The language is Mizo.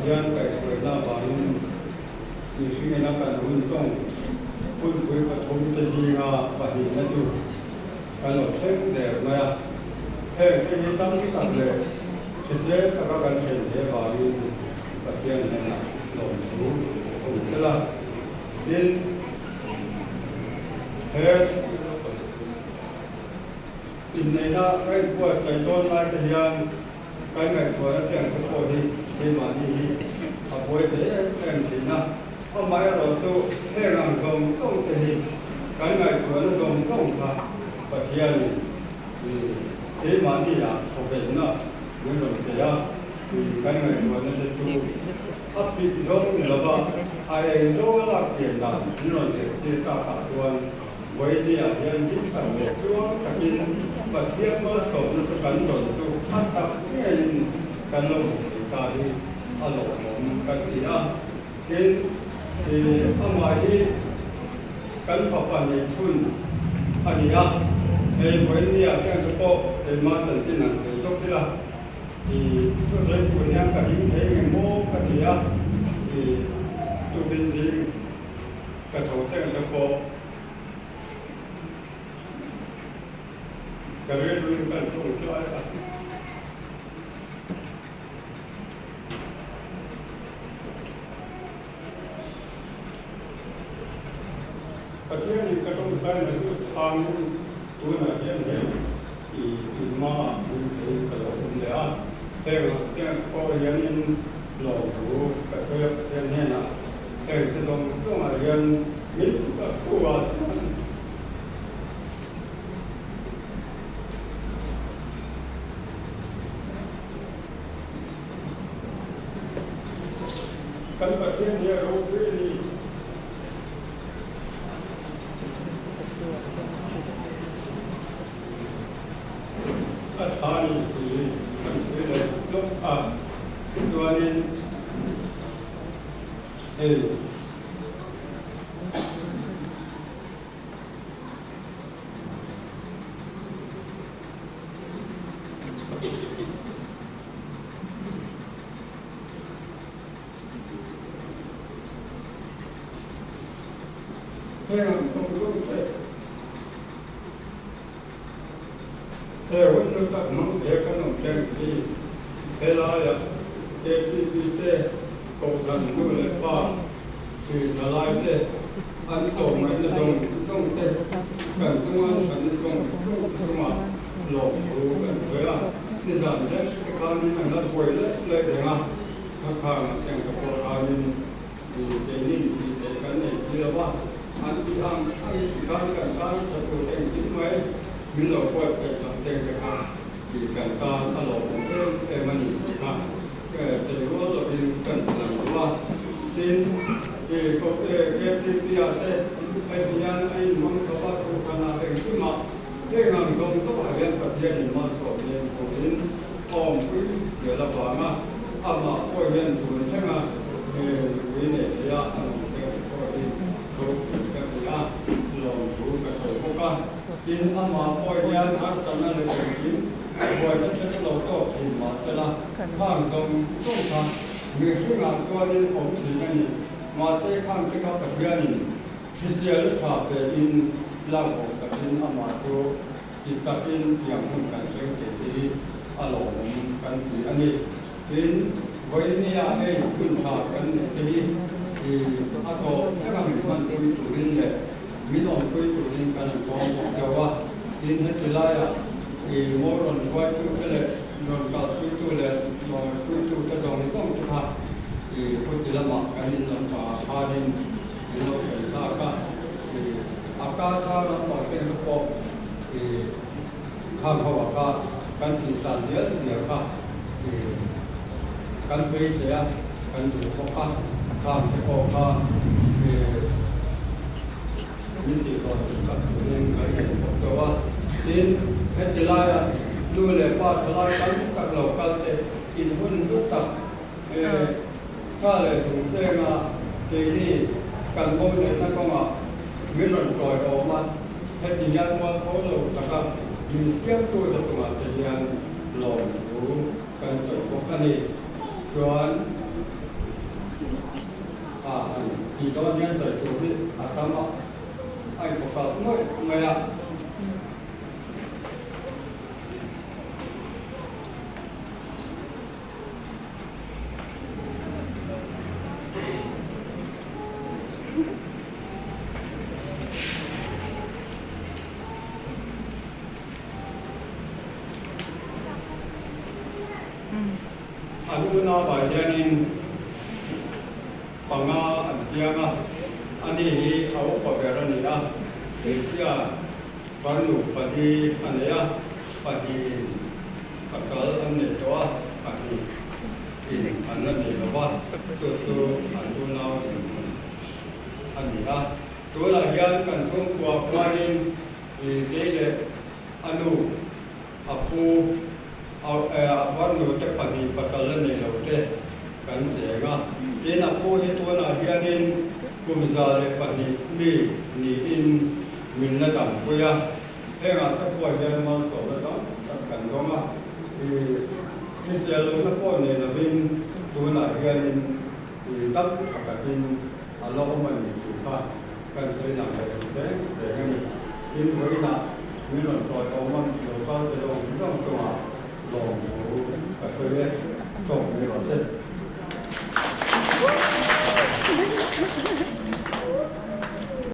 Pathian kaihhruaina avangin mihringin a kan hun tawng hunpui pathumte zinga pahnihna chu kan lo thleng der mai a. Heng te hi tam tak leh hrisel taka kan thlen ve avangin Pathian hnenah lawmthu awm sela. Tin, he inneihna ka inbuatsaih dawn lai te hian kan ngaihtuahna thiang te pawh hi keimahni hi a buai ve em em thin a. Amaherawhchu heng ang zawng zawng te hi kan ngaihtuahna zawng zawng kha Pathianin keimahni ah thawvenna min rawn pe a, kan ngaihtuahna te chu a pit zawng ni lova a eng zawnga lak thiam dan min rawn zirtir takah chuan Vawinia hian hlim tak leh tluang takin Pathian malsawmna chu kan dawn chu a tak ngeiin kan lo hmu thei ta hi a lawmawm kan ti a. Tin, amah hi kan fapa nei chhun a ni a, hei Vawinia hian te pawh keimah chanchin an sawi zawk ila, thusawi tur hian ka ding thei nge maw ka ti a, tukin zing ka tho teng te pawh ka rilru in kan thung tlai a. Pathianin ka tawngtaina chu chhangin tunah hian hei i inhmaah min thei ka lo awm leh a, heng ah hian pawh hianin lawmthu ka sawi a Pathian hnenah heng te zawng zawngah hian min ti chak tu ah chuan Kan Pathian hi a ropui a ni. A tha a ni tih kan sawi leh lawk a. Tichuanin hei. Heng an kawng zawng te he hun nu tak hmang ve kan awm teng hi helaiah KTP te Kohhran nu leh pa tui thalai te an tlawmngaihna zawng zawng te kan chunga chhanna zawng zawng te chungah lawmthu kan sawi a, nizan lek te khanin an la buai lek lek reng a, Khakhanah teng ka pawh khanin keinin tih theih kan nei si lo va, an tih ang angin tikhan kan tan tha tur engkim mai min lo buatsaih sak teng te kha tih kan tan a lawmawm em em a ni tih kha Sawi rual lovin kan ti lang lo a, tin, KTP ah te hetiang a inhmang chho a, Kohhranah engkimah heng ang zawng zawngah hian Pathian in malsawm leh turin a awmpui zel avanga amah pawh hian tun thlenga nupui nei thei a an awm teh pawh hi ropui ka ti a, lawmthu ka sawi bawk a, tin, amah pawh hian harsatna leh engkim buaina te chu lo tawk thin mahsela, Khang zawng zawng kha mihringah chuanin awm thin a ni. Mahse khang te kha Pathianin hrisel tha pein lak bawk sakin amah chu ti chakin tiang hun kan thleng thei te hi a lawmawm kan ti a ni. Tin, vawinia hei hun tha kan neih te hi a tawp thlenga min hmanpui turin leh min awmpui turin kan han sawm bawk deuh a. Tin, heti laiah maw rawn hruaitute leh rawn kalpuitu leh lawmpuitute zawng zawng te kha khuti lamah kan in lam pangah khanin min lo thlen thlak a. A ka chhang lampang te chu pawh khang ho ah kha kan tih tlan dial dial kha kan beisei a, kan duh bawk a. Khang te pawh kha min tih hlawh duh sak turin kan en bawk deuh a. Tin, heti laia nu leh pa thalai tam tak lo kal te in hun hlu tak tha leh hlung senga keini kan bo neihna kawngah min rawn tawi awm a, heti hian mualpho lo taka min siamtu te chungah te hian lawmthu kan sawi bawk a ni. Chuan. A han tih dawn hian sawi tur hi a tam a, a infocus ngawih mai a. An unauah hianin panga an piang a, ani hi a upa ber a ni a, hmeichhia farnu pali a nei a, pahnihin pasal an nei tawh a, pahnihin an la nei lo va, chu chu an unau dinhmun a ni a. Tunah hian kan chhungkua khuanin kei leh a nu, a pu, a farnu te pahnih pasal la nei lo te kan cheng a. Tin, a pu hi tunah hianin kum 102 mi niin min la dampui a. Hengah te pawh hian malsawmna tam tak kan dawng a. Hrisel lohna pawh nei lovin tunah hianin dam tha takin a la awm a ni tih kha kan sawi lang leh duh reng reng a ni. Tin, vawiinah min rawn tawi awm a, lo kal te zawng zawng chungah lawmthu ka sawi e, chawp mai rawh se.